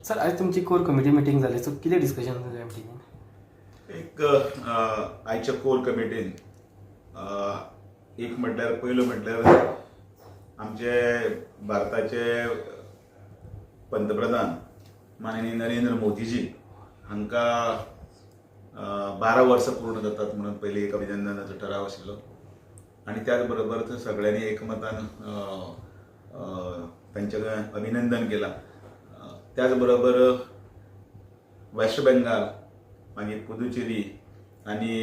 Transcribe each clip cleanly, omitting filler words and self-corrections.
Sir, आयज तुमची कोर committee meeting जाली, सो कितें डिस्कशन जालें मिटिंगेन? एक आयच्या कोर कमिटीन एक म्हटल्यार, पयलो म्हटल्यार आमचे भारताचे पंतप्रधान माननीय नरेंद्र मोदीजी हांकां 12 वर्सां पूर्ण जातात म्हणून पयली एक अभिनंदनाचो ठराव आशिल्लो आनी त्याच बरोबर सगळ्यांनी एकमतान तांचे अभिनंदन केलां. त्याच बरोबर वेस्ट बेंगाल, मागीर पुदुचेरी आनी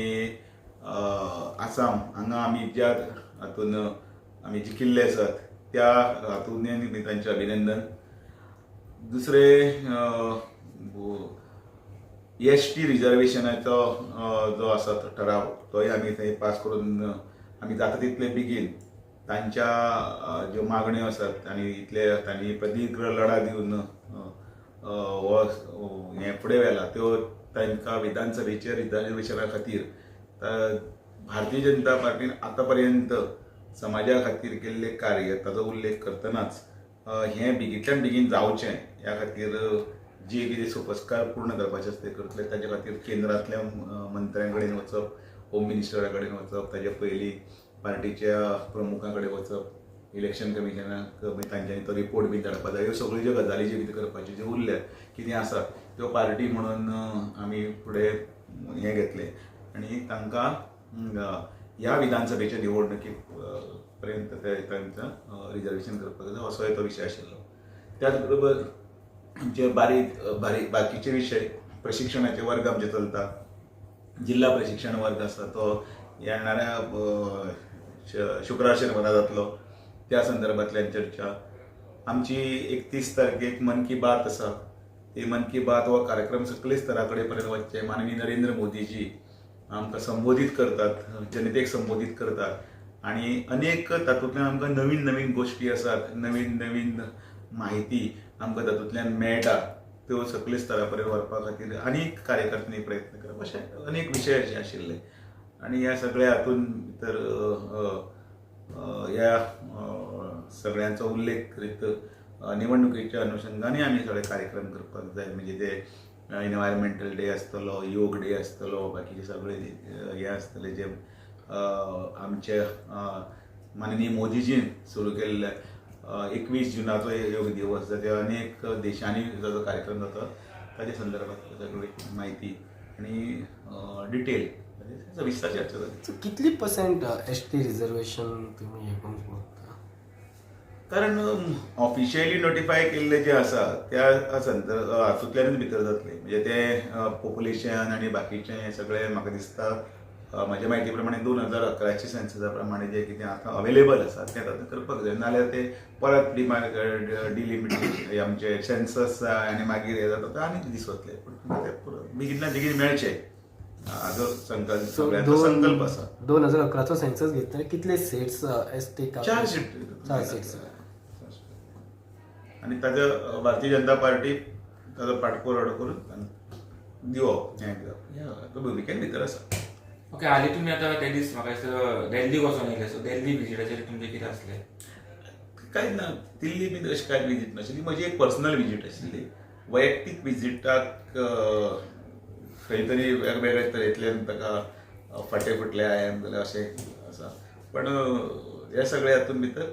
आसाम हांगा आमी ज्या हातून आमी जिखिल्ले आसात, त्या हातूनय तांचें अभिनंदन. दुसरें, एसटी रिजर्वेशनाचो जो आसा तो ठराव, तोय आमी थंय पास करून आमी जाता तितले बेगीन तांच्या ज्यो मागण्यो आसात आनी इतले तांणी प्रदीर्घ लढा दिवन हो हें फुडें व्हेलां, त्यो तांकां विधानसभेच्या रिजर्वेशना खातीर भारतीय जनता पार्टीन आतां पर्यंत समाजा खातीर केल्लें कार्य ताचो उल्लेख करतनाच हें बेगींतल्यान बेगीन जावचें ह्या खातीर जे कितें सोपस्कार पूर्ण करपाचे आसा ते करतले. ताचे खातीर केंद्रांतल्या मंत्र्यां कडेन वचप, होम मिनिस्टरा कडेन वचप, ताचे पयलीं पार्टीच्या प्रमुखां कडेन वचप, इलेक्शन कमिशनाक तांच्यांनी तो रिपोर्ट बीन धाडपा जाय. ह्यो सगळ्यो ज्यो गजाली ज्यो कितें करपाच्यो ज्यो उरल्यात, कितें आसा, त्यो पार्टी म्हणून आमी फुडें हें घेतलें आनी तांकां ह्या विधानसभेच्या निवडणुकी पर्यंत ते तांकां रिजर्वेशन करपाक जाय असोय तो विशय आशिल्लो. त्याच बरोबर आमचे बारीक बारीक बाकीचे विशय, प्रशिक्षणाचे वर्ग आमचे चलता, जिल्हा प्रशिक्षण वर्ग आसा, तो येणाऱ्या शुक्रार शेनवारा जातलो. त्या संदर्भांतल्यान चर्चा. आमची 31 तारखेक मन की बात आसा. ती मन की बात हो कार्यक्रम सगळे स्तरा कडेन पर्यंत वचचे. माननीय नरेंद्र मोदीजी आमकां संबोधीत करतात, जनतेक संबोधीत करतात आनी अनेक तातूंतल्यान आमकां नवीन नवीन गोश्टी आसात, नवीन नवीन म्हायती आमकां तातूंतल्यान मेळटा, त्यो सगळे स्तरा पर्यंत व्हरपा खातीर अनेक कार्यकर्त्यांनी प्रयत्न करप, अशे अनेक विशय अशे आशिल्ले. आनी ह्या सगळ्या हातून भितर ह्या सगळ्यांचो उल्लेख करीत निवडणुकेच्या अनुशंगानूय आमी सगळे कार्यक्रम करपाक जाय. म्हणजे ते एनवायरमेंटल डे आसतलो, योग डे आसतलो, बाकीचे सगळे हे आसतले जे आमचे माननीय मोदीजीन सुरू केल्ले 21 जुनाचो योग दिवस, जाचे अनेक देशांनी ताचो कार्यक्रम जाता, ताच्या संदर्भात सगळी म्हायती आनी डिटेल सविस्तर चर्चा जाली. सो कितली पर्सेंट एसटी रिजर्वेशन तुमी हें करूंक पळोवता? कारण ऑफिशियली नोटिफाय केल्ले जे आसा त्या संदर्भ हातूंतल्यानूच भितर जातले. म्हणजे ते पॉप्युलेशन आनी बाकीचें हें सगळें म्हाका दिसता म्हाज्या म्हायती प्रमाणे 2011च्या सेन्ससा प्रमाणे जें कितें आतां अवेलेबल आसा तें तातूंत करपाक जाय. नाल्यार ते परत डिमार्क डिलिमिटेशन आमचे सेन्सस आनी मागीर हें जाता, आनी दीस वतले. पूण ते बेगीनल्या बेगीन मेळचे हाजो संकल्प सो सगळ्यांचो संकल्प आसा. 2011चो सेन्सस घेतले, कितले सीट्स एसटी? चार सीट. चार सीट्स. आनी ताजो भारतीय जनता पार्टी ताजो पाठपुरावो करून तांकां दिवप हें दिवप ह्या भुमिकेन भितर आसा. ओके, हालीं तुमी आतां ते दीस म्हाका दिसता दिल्लीक वचोन येयले, सो दिल्ली विजिटाचेर तुमचें कितें आसलें? कांय ना, दिल्ली बीन अशी कांय विजीट नाशिल्ली. म्हजी एक पर्सनल विजीट आशिल्ली. वैयक्तीक विजिटाक खंय तरी वेगवेगळे तरेंतल्यान ताका फाटे फुटले आयन जाल्यार अशें आसा. पण हे सगळे हातून भितर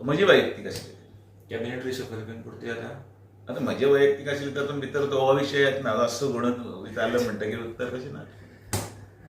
म्हजी वैयक्तीक आशिल्ली. कॅबिनेट रिशफल बीन पुरती जाता? आतां म्हजे वैयक्तीक आशिल्ले, तातूंत भितर तो हो विशय येतना. असो म्हणून विचारलं म्हणटकीर उत्तर कशें ना.